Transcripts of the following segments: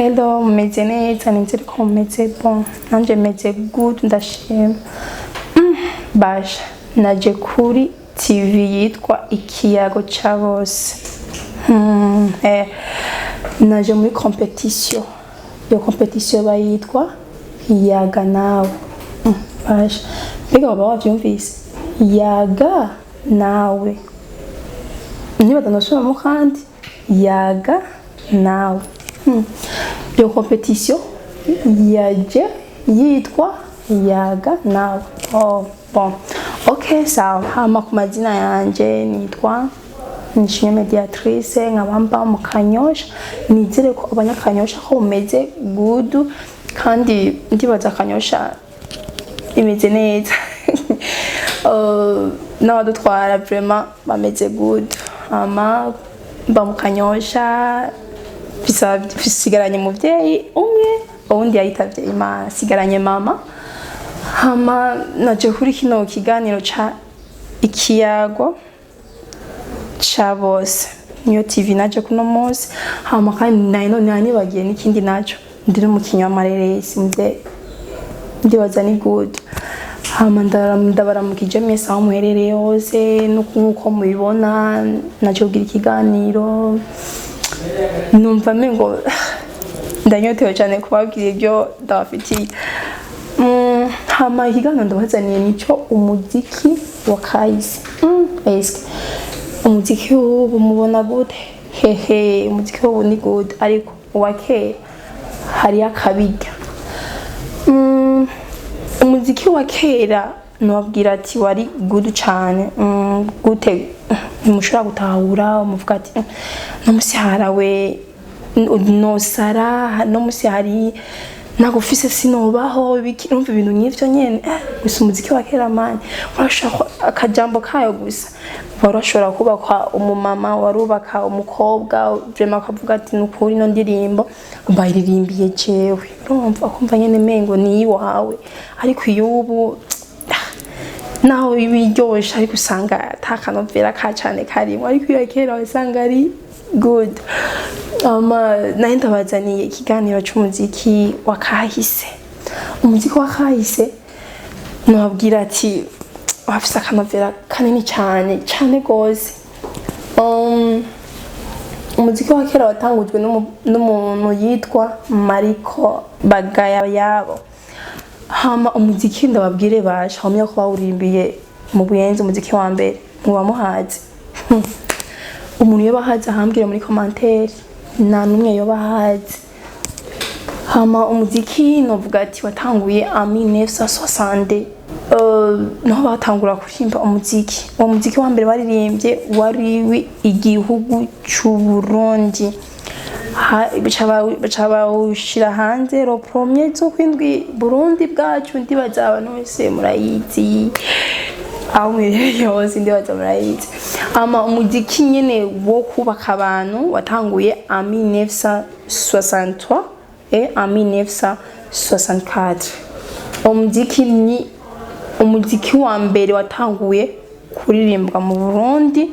Hello, mumeze neza? Nizere ko mumeze bon. Nanje meze good, ndashima. Basha naje kuri TV yitwa Ikiyago ca Bose. Naje muri competition. Iyo competition bayitwa Yaga Nawe. Basha mbega waba wavyumvise Yaga Nawe? Niba ndasubiramo kandi, Yaga Nawe. Iyo competition yaje yitwa Yaga Nawe. Oh, bon, ok, sawa. Hama ku mazina yanje nitwa Nishimwe Mediatrice, nkaba mba mu Kanyosha. Nizere ko abanyakanyosha ko mumeze good, kandi ndibaza Kanyosha imeze neza. N'abadutwara vraiment bameze good. Hama mba mu Kanyosha, sigaranye umuvyeyi umwe, uwundi yayitavye Imana, sigaranye mama. Hama naje kuri kino kiganiro ca Ikiyago ca Bose, niyo TV naje kuno munsi. Hama kandi nari none nibagiye n'ikindi naco, ndi n'umukinyi w'amareresi muvyeyi, ndibaza ni good. Hama ndabaramukije mwese aho muherereye hose. Nuko mubibona, naje kugira ikiganiro, numva mengo ndanyotewe cyane kubabwira ibyo ndabafitiye. Hama ikiganiro ndabazaniye nico umuziki wa kahise. Eske umuziki w'ubu mubona gute? Hehe, umuziki w'ubu ni good, ariko uwa kera hariyo akabirya. Umuziki wa kera nababwira ati wari good cyane. Gute ntimushobora gutahura? Umuvuga ati no musi harawe nosara, no musi hari nagufise sinobaho biki, urumva ibintu nk'ivyo nyene. Gusa umuziki wa kera mani urashobora akajambo kayo gusa warashobora kubaka umumama, warubaka umukobwa vraiment, akavuga ati nukuri ino ndirimbo bayiririmbiye jewe. Urumva akumva nyene mengo ni iwawe. Ariko iy'ubu naho biryoshe, ariko usanga ata kanovera ka cane karimo, ariko iyo kera wasanga ari good. Nayo ndabazaniye ikiganiro c'umuziki wa kahise. Umuziki wa kahise nababwira ati wafise akanovera kanini cane cane gose. Umuziki wa kera watangujwe n'umuntu yitwa Mariko Bagayabo. Hama umuziki ndababwire basha hamya ko bawurimbiye mu Buyenzi. Umuziki wa mbere muba muhazi? Umuntu yoba ahazi ahambwire muri commentaire. Nta n'umwe yoba ahazi. Hama umuziki novuga ati watanguye en 1960, niho batangura kuririmba umuziki. Uwo muziki wa mbere baririmbye wari igihugu c'u Burundi. Baca bawushira hanze le premier z'ukwindwi. Burundi bwacu, ndibaza abantu bose murayizi, aho muherereye hose ndibaza murayizi. Ama umuziki nyene wo kubaka abantu watanguye en 1963 et en 1964. Uwo muziki ni umuziki wa mbere watanguye kuririmbwa mu Burundi.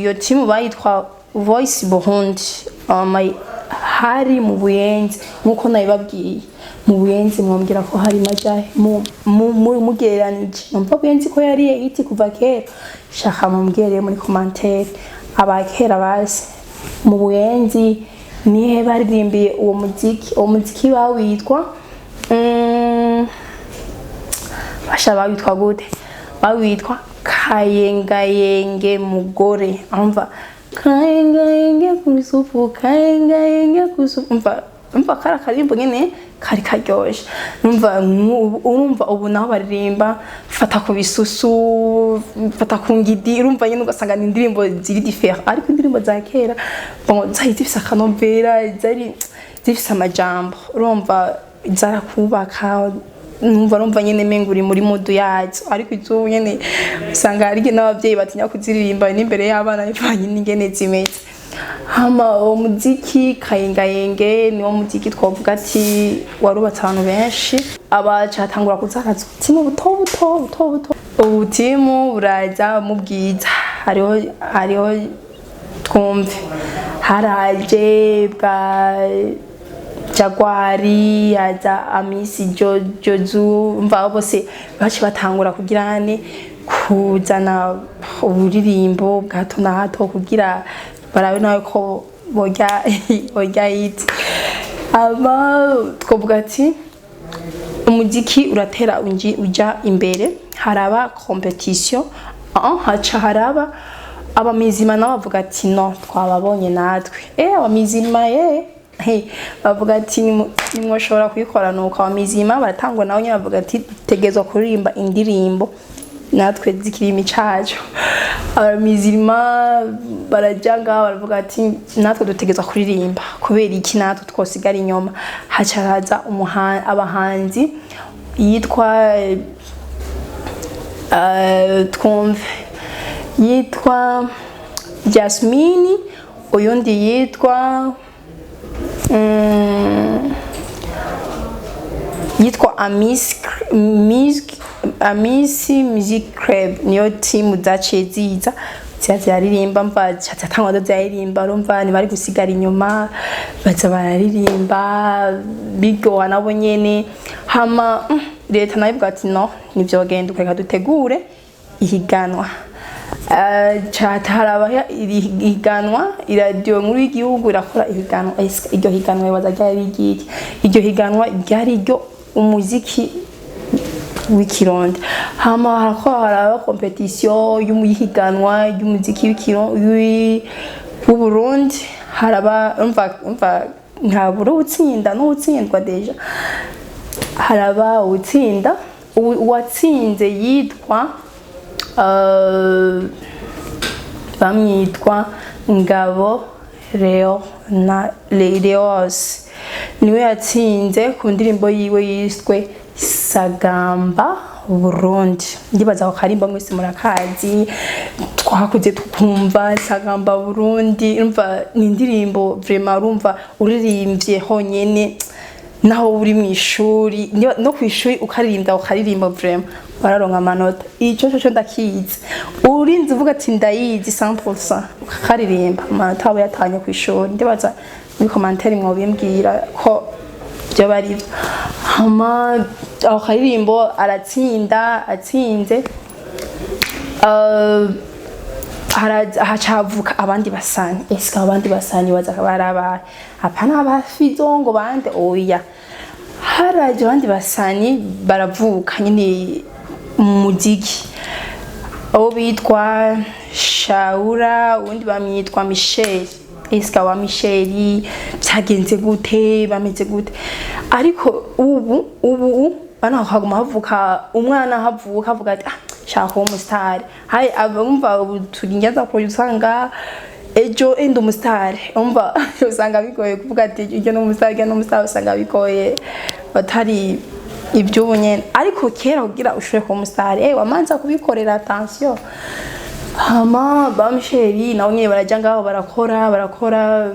Iyo timu bayitwa Voice Burundi. Hari mu Buyenzi nkuko nabibabwiye. Mu Buyenzi mwambwira ko hari majahe mugereranije? Numva Buyenzi ko yari iti kuva kera. Shaka mumbwire muri commentaire, abakera bazi mu Buyenzi nihe baririmbiye uwo muziki. Uwo muziki bawitwa basha bawitwa gute? Bawitwa Kayengayenge Mugore. Umva kayengayenge kusupu, kayengayenge kusupu. Umva, umva kari akarimbo nyene kari karyoshe. Numva urumva ubu naho baririmba fata ku bisusu, fata ku ngidi, urumva nyene ugasanga ni indirimbo ziri différent. Ariko indirimbo za kera, bon, zari zifise akanovera, zari zifise amajambo, urumva zarakubaka. Numva urumva nyene mengo uri muri mood yazo. Ariko izo nyene usanga hari igihe n'abavyeyi batinya kuziririmba n'imbere y'abana bivanye n'ingene zimeze. Hama uwo muziki Kayengayenge niwo muziki twavuga ati warubatse abantu benshi. Abaca hatangura kuza haraza ubutimu buto buto buto buto, ubutimu buraza mu bwiza. Hariho twumve Haraje bwa Jagwari, haza Amisi Jozu, mva bose baci batangura kugira ne kuzana uburirimbo bwa hato na hato kugira barabe nawe ko borya hit. Aba twovuga ati umuziki uratera uja imbere, haraba compétition, haca haraba abamizima nabo bavuga ati: "No twababonye natwe." Abamizima hey, bavuga ati: "Nimwoshobora kubikora." Nuko abamizima baratangwa nabo nyene bavuga ati: "Dutegerezwa kuririmba indirimbo natwe z'ikirimi cacu." Abamizima baraja ngaho baravuga ati: "Natwe dutegerezwa kuririmba, kubera iki natwe twosigara inyuma?" Haca haza abahanzi yitwa twumve yitwa Jasmine, uyundi yitwa yitwa Amis Music, Amisi Music Club. Niyo team zaciye ziza ziza ziraririmba, mva zatangwa ziraririmba. Urumva ntibari gusigara inyuma, baza bararirimba bigoha nabo nyene. Hama leta nayo ivuga ati: "No nivyogenda, reka dutegure ihiganwa." Haraba ihiganwa, iradiyo nkuru y'igihugu irakora ihiganwa. Ese iryo higanwa bibaza ryari ryiki? Iryo higanwa ryari ryo umuziki w'ikirundi. Hama harakora haraba compétition y'umuhiganwa y'umuziki w'Uburundi. Haraba umva ntabura utsinda n'utsindwa. Déjà haraba utsinda. Uwatsinze yitwa bamwitwa Ngabo Leo na Leos, niwe yatsinze ku ndirimbo yiwe yiswe Sagamba Burundi. Ndibaza ako karimbo mwese murakazi, twakuze tukumva Sagamba Burundi. Urumva ni indirimbo vraiment, urumva uririmbye honyene naho uri mu ishuri, no ku ishuri ukaririmba ukaririmba, vraiment bararonka amanota. Ico cyo ndakizi, urinze uvuga ati ndayizi 100%, ukakaririmba, amanota aba yatanye ku ishuri. Ndibaza muri commentaire mwobimbwira ko byo bari byo. Hama aho karirimbo aratsinda, atsinze hacavuka abandi basani. Eske abandi basani baza barabaye? Hapana, abafizo ngo bande, oya. Haraje abandi basani baravuka nyine mu muziki, abo bitwa Shaura, ubundi bamwitwa Michel. Eske aba Michel byagenze gute? Bameze gute? Ariko ubu bana haguma havuka umwana, havuka avuga ati: "Ah, shaka kuba umusitari." Hayi abumva ubu turinyaza ko usanga ejo enda umusitari, umva usanga bigoye kuvuga ati iryo ni umusitari, iryo ni umusitari, usanga bigoye batari iby'ubu nyene. Ariko kera kugira ushobore kuba umusitari, wamanza kubikorera attention. Hama ba Michel nabo nyene baraja ngaho, barakora, barakora,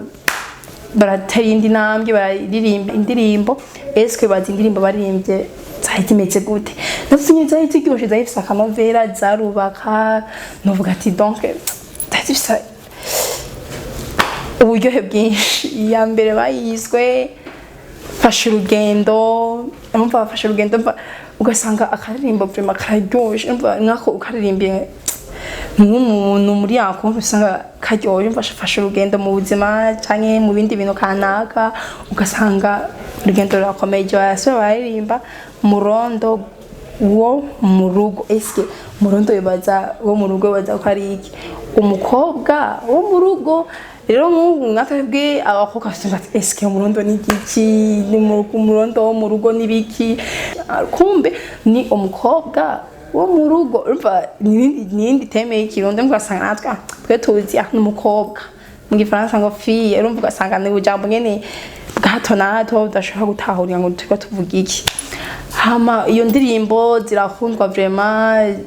baratera indi ntambwe, bararirimba indirimbo. Eske bazi indirimbo baririmbye zari zimeze gute? Nazo nyene zari ziryoshe, zari zifise akanovera, zarubaka. Novuga ati donc zari zifise uburyohe bwinshi. Iya mbere bayiswe Fashe Urugendo. Umva Fashe Urugendo, umva ugasanga akaririmbo vraiment kararyoshe. Umva nkako ukaririmbiye nk'umuntu muri yako usanga karyoshye. Umva Fashe Urugendo mu buzima canke mu bindi bintu kanaka, ugasanga urugendo rurakomeye. Barasubira bararirimba Murondo wo mu rugo. Eske murondo bibaza wo mu rugo, bibaza ko ari iki? Umukobwa wo mu rugo. Rero nk'ubu natwebwe abakobwa bafite ati: "Eske umurondo ni igiki? Ni umurondo wo mu rugo ni biki?" Kumbe ni umukobwa wo mu rugo. Urumva ni iyindi thème y'ikirundi. Ugasanga natwe twe tuzi ni umukobwa, mu gifaransa ngo fille. Urumva ugasanga ni ujambo nyene bwa hato na hato udashobora gutahurira ngo turiko tuvuga iki. Hama iyo ndirimbo zirakundwa vraiment,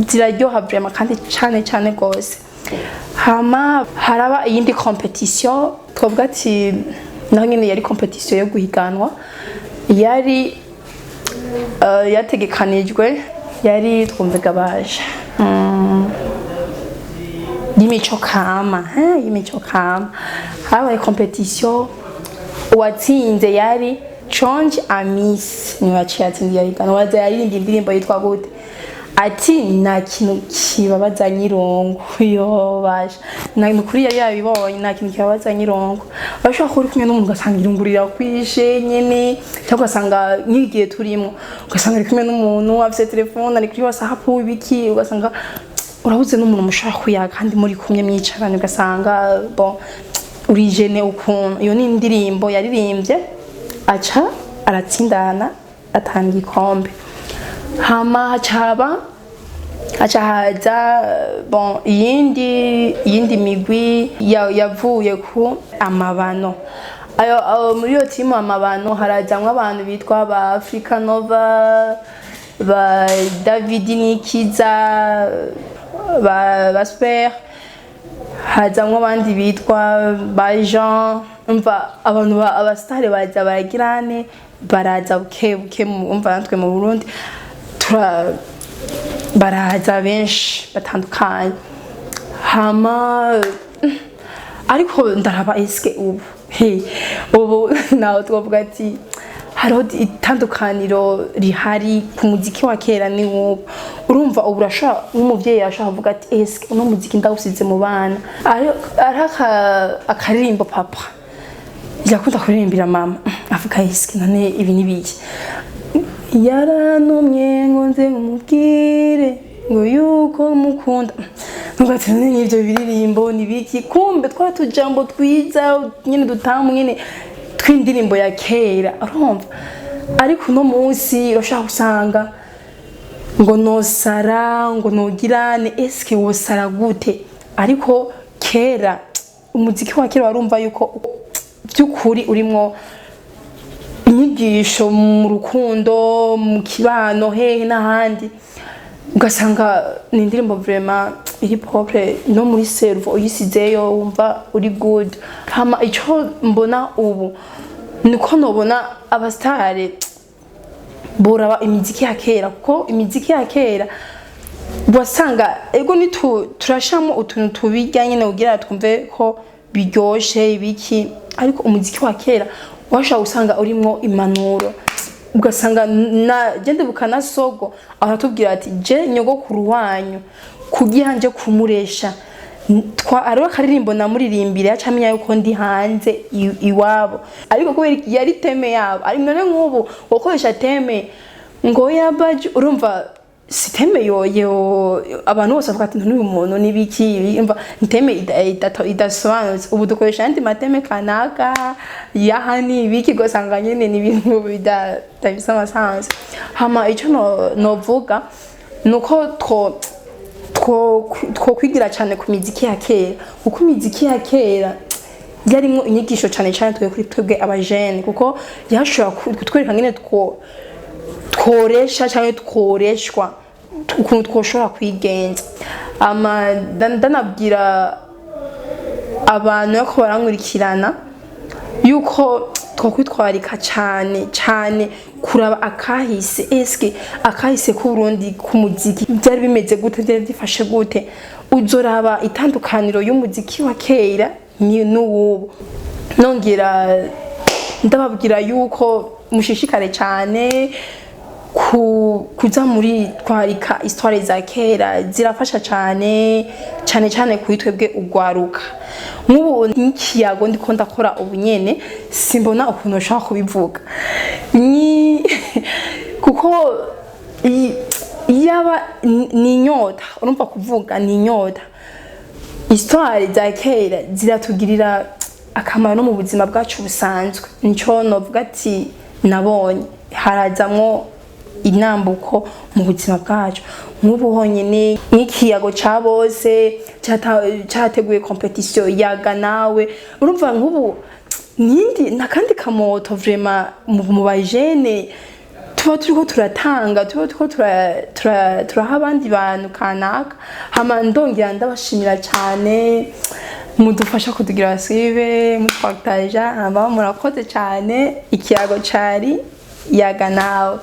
ziraryoha vraiment kandi cane cane gose. Hama haraba iyindi compétition, twavuga ati naho nyene yari compétition yo guhiganwa, yari yategekanijwe, yari twumve gabaje. Y'imico kama, y'imico kama. Habaye compétition, uwatsinze yari Chonge Amis, niwe yaciye atsinda iyo higanwa. Waza yaririmbye indirimbo yitwa gute? Ati "Nta kintu kibabaza nyirungu." Yo basha, na nukuri yari yabibonye, nta kintu kibabaza nyirungu. Urashobora kuba uri kumwe n'umuntu, ugasanga irungu rirakwishe nyene, cyangwa ugasanga nk'igihe turimo, ugasanga uri kumwe n'umuntu afise telefone, ari kuri WhatsApp, ibiki, ugasanga urabuze n'umuntu mushobora kuyaga kandi muri kumwe mwicaranye, ugasanga bon, uri gêné ukuntu. Iyo ni indirimbo yaririmbye, aca aratsindana, atanga igikombe. Hama hacaba haca haza bon, iyindi migwi yavuye ku amabano ayo. Muri iyo timu amabano harajamwo abantu bitwa ba Africa Nova, ba David Nikiza, ba Super, hazamwo abandi bitwa ba Jean. Umva, abantu abasitari baza baragirane, baraza buke buke. Umva, natwe mu Burundi tura baraza benshi batandukanye. Hama ariko ndaraba, eske ubu, he, ubu naho twavuga ati hariho itandukaniro rihari ku muziki wa kera n'ubu? Urumva, ubu urashobora, nk'umuvyeyi arashobora kuvuga ati eske uno muziki ndawusize mu bana? Ari akaririmbo papa yakunda kuririmbira mama, avuga eske none ibi ni biki? Yarantumye ngo nze nkumubwire ngo yuko mukunda. Nubwo ati none n'ivyo biririmbo ni biki? Kumbe twa tujambo twiza nyene dutamu nyene tw'indirimbo ya kera, urumva. Ariko uno munsi urashobora gusanga ngo nosara, ngo nogirane, eske wosara gute? Ariko kera, umuziki wa kera warumva yuko by'ukuri urimwo inyigisho mu rukundo, mu kibano, hehe n'ahandi, ugasanga ni indirimbo vraiment iri propre no muri cerveau, uyisizeyo wumva uri good. Hama icyo mbona ubu niko nobona abasitari boraba imiziki ya kera, kuko imiziki ya kera wasanga ego nitu turashamo utuntu tubirya nyene kugira twumve ko biryoshe ibiki, ariko umuziki wa kera washobora gusanga urimwo impanuro, ugasanga na je ndibuka na sogo aratubwira ati je nyogokuru wanyu kugira nje kumuresha twa hariho akaririmbo namuririmbira, yaca amenya yuko ndi hanze iwabo, ariko kubera iki? Yari thème yabo. Ari none nk'ubu wakoresha thème ngo ya baje, urumva si thème yo abantu bose bavuga ati n'uyu muntu n'ibiki? Umva, ni thème idasobanutse. Ubu dukoresha ayandi ma thème kanaka yaha ni ibiki, ugasanga nyene ni ibintu bidafise amasansi. Hama icyo novuga nuko two kwigira cyane ku miziki ya kera, kuko imiziki ya kera yarimwo inyigisho cyane cyane twe kuri twebwe abajene, kuko yashobora kutwereka ngene tworesha cyangwa tworeshwa, ukuntu twoshobora kwigenza. Ama ndanabwira abantu yuko barankurikirana yuko twokwitwararika cyane cyane kuraba akahise. Eske akahise k'Uburundi k'umuziki byari bimeze gute? Byari byifashe gute? Uzoraba itandukaniro y'umuziki wa kera ni n'uwubu. Nongera ndababwira yuko mushishikare cyane kuza muri twarika histoire za kera, zirafasha cyane cyane cyane kuri twebwe ugwaruka. Nk'ubu n'ikiyago ndiko ndakora ubu nyene, simbona ukuntu ushobora kubivuga ni kuko yaba ni inyota, urumva, kuvuga ni inyota. Histoire za kera ziratugirira akamaro no mu buzima bwacu busanzwe. Nico novuga ati nabonye harazamwo inambuko mu buzima bwacu. Nk'ubu honyine nk'ikiyago ca bose cyateguye compétition yaga nawe, urumva nk'ubu nindi nakandi kamoto vraiment mu bajene tuba turiko turatanga, tuba turiko turaha abandi bantu kanaka. Hama ndongera ndabashimira cyane mudufasha kutugira suivre, mutupartaja. Hama murakoze cyane. Ikiyago cari yaga nawe.